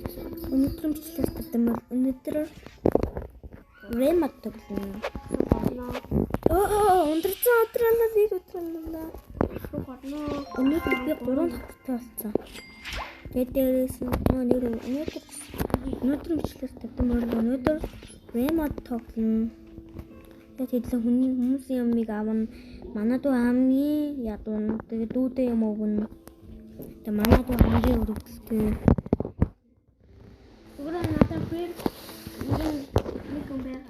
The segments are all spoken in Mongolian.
Өнөөдрийн бичлэг тавьдамаар өнөөдөр Ремат тоглоно. Оо, ундрцсан өдрөлөө нэг өдрөлөө. Өнөөдөр би 3 давттай болсон. Тэгээд дээрээс нь нэр өнөөдрийн бичлэг тавьдамаар өнөөдөр Ремат тоглоно. Тэгээд хэдлэн хүний хүмүүсийн юмыг авна. Манай дүү хамгийн ядуу. Тэгээд дүүдээ юм өгнө. Тэгээд манай дүү хамгийн өрөвдөлтэй. Зүгээр надад фэр нэг юм байна.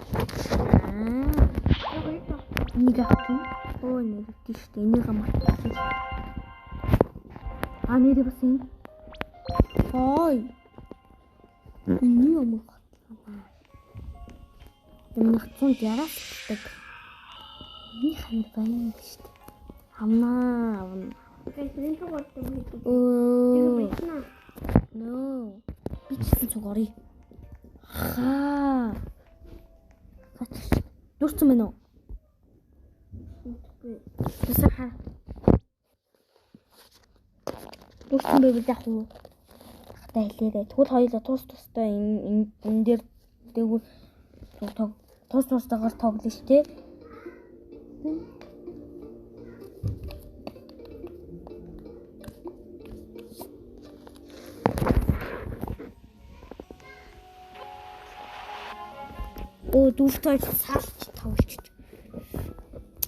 Нэг авчих. Өө нэг тийш дээ. Энийг мартчихсан. Аа нэр бас энэ. Ой. Энэ юм готлаа. Энэ 160-аас гэдэг. Миний хамт байна шүү дээ. Амнаа авна. Тэгээд энэ цуг ордог юм гэдэг. Өө. Тэр No. Би ч гэсэн цуг оръё. Хаа. Гач. Дүүрсэн байна уу? Мэдгүй. Тэсэ хаа. Дүүрсэн байвал яах вэ? Хатаа хэлээрэй. Тэгвэл хоёулаа тус тустай энэ энэ дээр дээгүүр тус тустайгаар тоглоно шүү дээ. Өө дүүртэй салж тоглолч.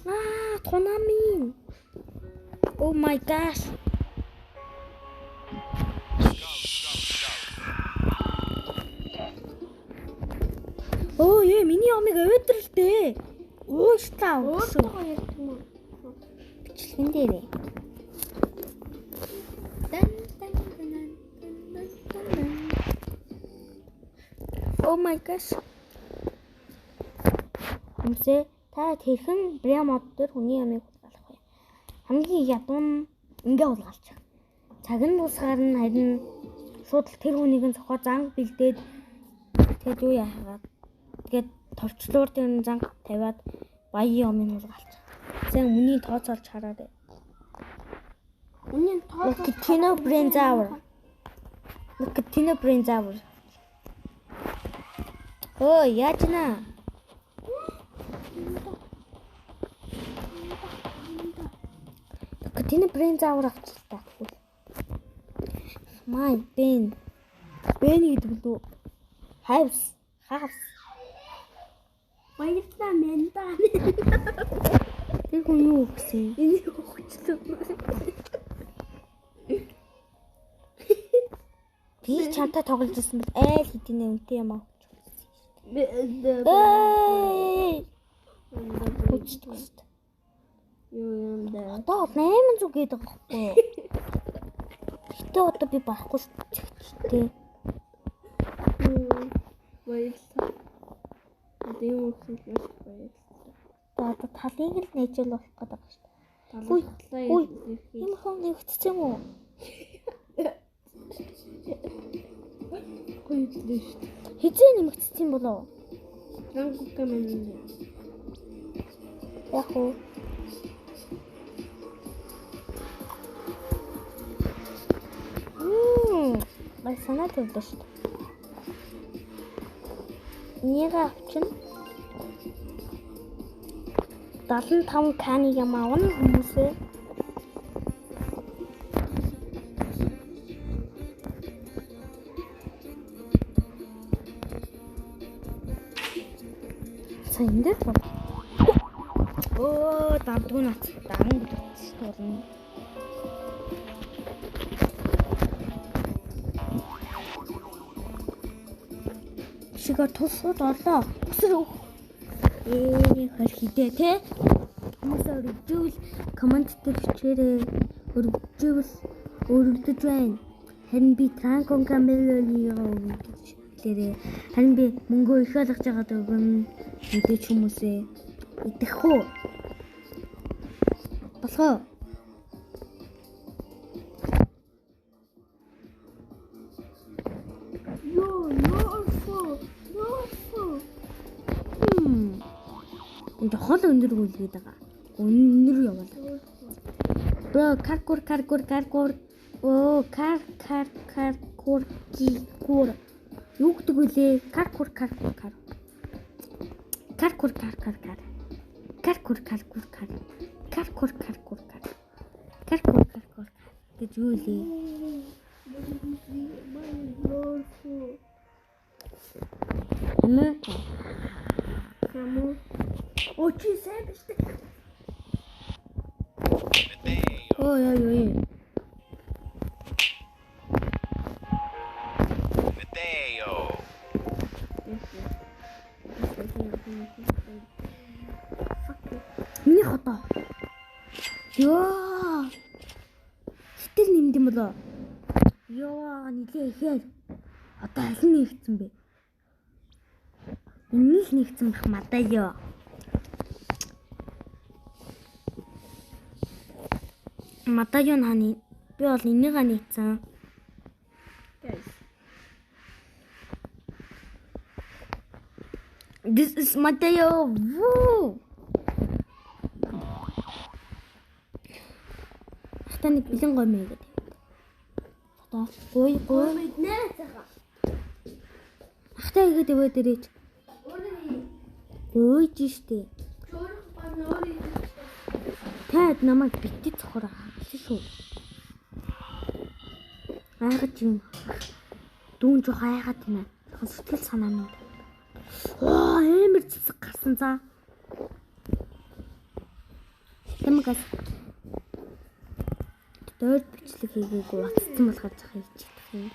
Аа, тунами. Oh my gosh. Оо, миний амыг өвөдрөлтэй. Уушлаа. Өөртөө ярьдаг юм уу? Бичлэгэн дээрээ. Дан дан дан дан дан. Oh my gosh. Хүмүүсээ та тэрхэн бремод дээр хүний амыг хулгайлах вэ? Хамгийн ядуу нь ингээ хулгайлчих. Цаг нь дуусгаар нь харин шууд л тэр хүнийг нь цохоо занг бэлдээд тэгээд юу яагаад тэгээд товчлуур дээр нь занг тавиад баян амыг хулгайлчих. Сайн үнийг тооцоолж хараарай. Үнийг тооцоолж Локатино Брензауэр. Локатино Брензауэр. Оо, яаж наа? Локатино Брензауэр авчихлаа. Май бен. Бен гэдэг үү? Хавс. Хавс. Баярлалаа мэнда. Тэр хүн юу гэсэн? Энийг өгчлөө. Би чамтай тоглож ирсэн бол айл хэдийнэ үнэтэй юм авч. Хүчтэй шүү дээ. Юу юм бэ? Одоо 800 гэдэг байхгүй юу? Гэтэ одоо би барахгүй шүү дээ. Баярлалаа. Одоо юм өгсөн маш баярлалаа. За одоо талыг л нэжэл болох гэдэг байгаа шүү дээ. Талаа. Энэ хүн нэгтсэн юм уу? Гоё үлээ шүү дээ. Хизээ нэмэгдсэн юм болов уу? Рангука мэн. Яг уу. Мм, санаа төвлөө шүү дээ. Энийг авчина. 75 каныг юм авна хүмүүсээ. За энэ дээр бол. Өө, давдгүй нац. Дан тулна. Шигээ тусууд орлоо. Өсөр өөх. Хөр хидэ те. Хүмүүсээ өргөжүүл коммент дээр бичээрэй. Өргөжүүл өргөдөж байна. Харин би Транкон Камелолиго өргөдөж хэлээрэй. Харин би мөнгөө их олгож байгаад өгнө. Мэдээч хүмүүсээ идэх үү? Болох уу? Йоо, ёо, ёо. Энд хол өндөр гүйлгээд байгаа. Өндөр яваалаа. Бро, каркур каркур каркур. Оо, кар кар каркур. кур ги кур. Юу гэдэг вүлээ? Кар кур кар кур кар. Кар кур кар кар кар. Кар кур кар кур кар. Кар кур кар кур кар. Кар кур кар кур кар гэж юу лээ? Амаа. Амаа. Оо чи сайн биш үү? Ой ой ой. Mateo. Миний хотоо. Йоо. Хитэр нэмд юм болоо. Йоо, нилээ ихээр. Одоо аль нь нэгцэн бэ? Энэ л нэгцэн бах мадаа ёо. Мадаа ёо ханы. Би бол энийгээ нэгцэн. This is Mateo. Woo! Хата нэг бэлэн гой мэй гэдэг. Одоо гой гой мэднэ цаха. Хата игээд яваа дээрээч. Гойж штэ. Таад намайг бити цохор авсан шүү. Айгаж юм. Дүүн жоох айгаад байна. Жохон сэтгэл санаа минь. Оо, амар цэцэг гарсан за. Тамгаас дойр бичлэг хийгээгүй утцсан болохоор зах хийж чадах юм.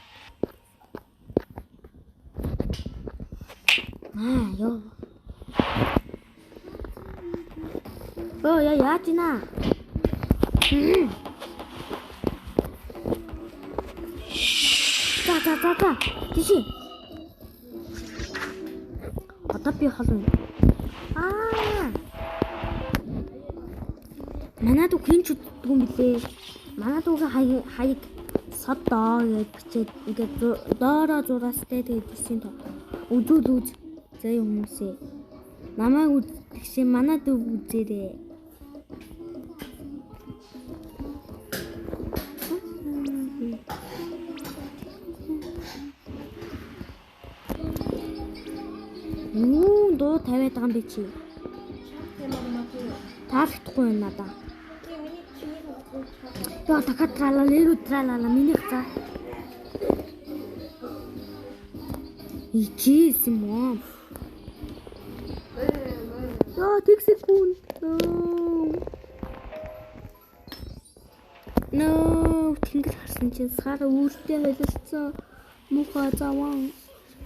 Аа, ёо. Оо, яа яаж ийна? За за за за. Тийш. Одоо би холно. Аа. Манай дүү хинч үддэг юм блэ? Манай дүүгийн хаяг содоо гэж бичээд ингээд доороо зураастай тэгээд бисэн тоо. Үзүүл үз. Заа хүмүүсээ. Намайг үздэг шин манай дүү үзээрэй. Юу дуу тавиад байгаа юм бэ чи? Таалагдахгүй байна надаа. Яа дахиад тралала, лерүү тралала минийх за. Ичээс юм уу? Яа тэг секунд. No, тэнгэр харсан чинь сараа үүртэй холилдсон. Муухай заван.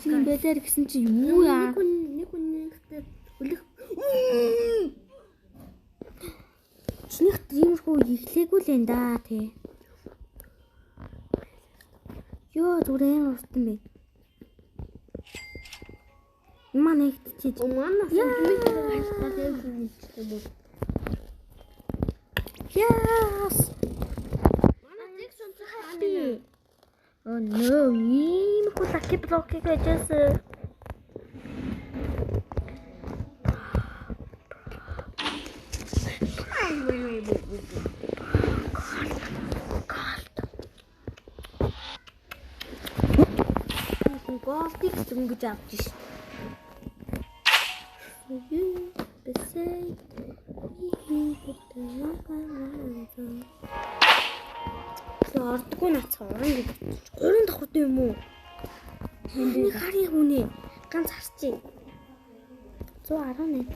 Чиний бэлэр гэсэн чи юу яа? Нэг хүнийхтэй үлэх. Чинийх тиймэрхүү ихлээгүй л энэ да тий. Йоо зүгээр амар уртсан бэ. Манай ихтчихэд. Манай хальтаа юм уу? Яас. Манай зэг сонсох хаа. Oh no, иймэрхүү lucky block-ыг ажаасан. Голдыг зөнгөж авч ш. Ордгоо наацгаа уран гэж. 3 давхарт юм уу? Нэг харъя хүнээ. Ганц харчи. 118.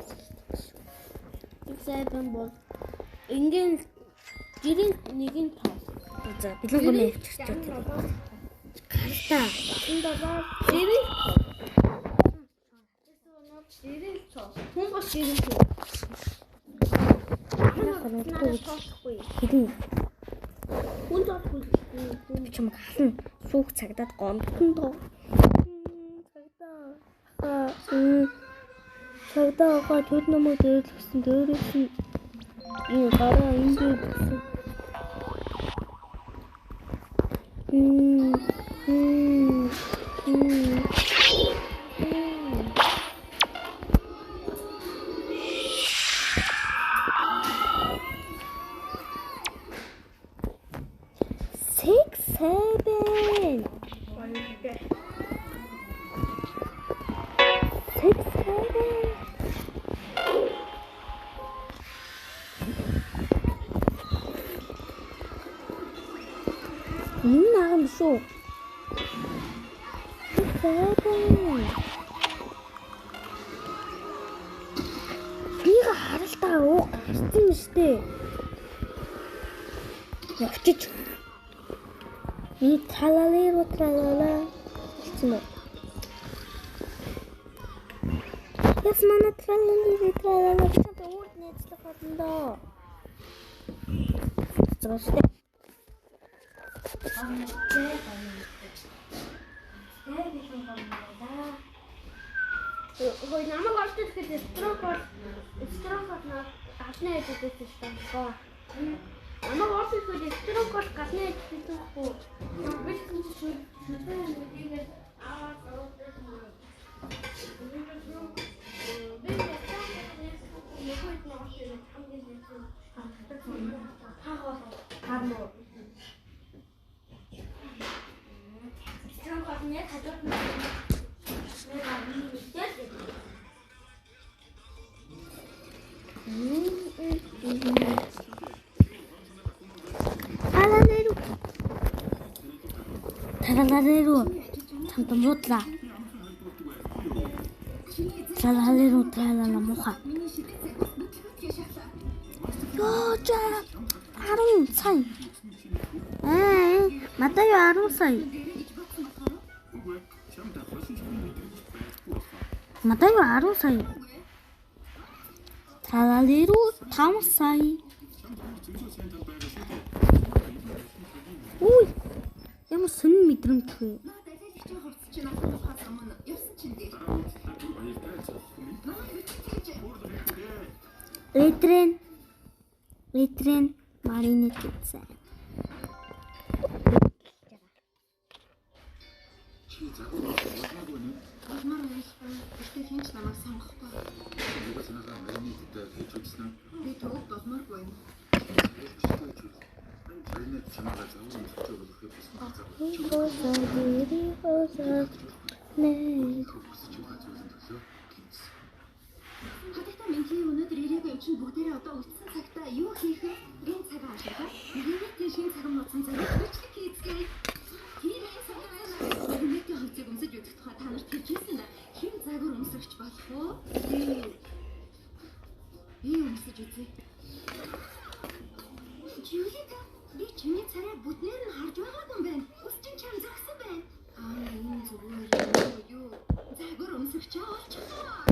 Сайхан бол ингийн жирийн нэгэн тоо. За бэлэн гомэ авчирч тэр. Гартаа. Энэ долоо жирийн жирийн тоо. Хүн бас жирийн тоо. Хэдэн хүн тохгүй. Би чамайг хална. Сүүх цагдаад гомдсон доо. Цагдаа. Цагдаа хаа тэр намайг дээрлэхсэн. Дээрээс нь энэ гараа энд гэсэн. Six, seven. Сайхан. Бига харалтаа ууг гарсан юм штэ. Явчих. Би талалеру тралала гэсэн үү? Яс манай тралалеру тралала гэсэн өөр найзлах болно доо. Зөв штэ. Хөөе намайг орж ирэхэд строк бол галны хэд байсан шүү дээ. Намайг орж ирэхэд строк бол галны хэд байсан хгүй. Би ч шүлбэн нүдийгээр аваад ороод ирсэн. Би нөгөө нь орж ирээд хамгийн сүүлд таагаас хармуу. Строк бол нэг хажууд нь Тралалеру. Тралалеру. Чамд муудлаа. Тралалеру тралала муха. Йоо жа 10 сая. Аа, мадаа 10 сая. Мадаа 10 сая. Тралалеру 5 сая. Үгүй. Ямар сонин мэдрэмж вэ? Эдрен Эдрен Маринет гэсэн. Болмоор байлгүй. Гэхдээ хэн ч намайг сонгохгүй. Би төвөг болмооргүй байна. Хатагта минь өнөөдөр ирээгүй юм чинь бүгдээрээ одоо үлдсэн цагтаа юу хийх вэ? Энэ цагаа ашиглаад Маринетийн шинэ цаган муудсан цагийг бичлэг хийцгээе. Тийм ээ санаа. Маринетийн хувцсыг өмсөж үзэх тухай та нарт хэлжсэн да. Хэн загвар өмсөгч болох вэ? Би өмсөж үзье. Жюлита, би чиний царай бүтнээр нь харж байгаагүй юм байна. Ус чинь чам зогсон байна. Аа, энэ зүгээр юу? Загвар өмсөгчөө олчихлоо.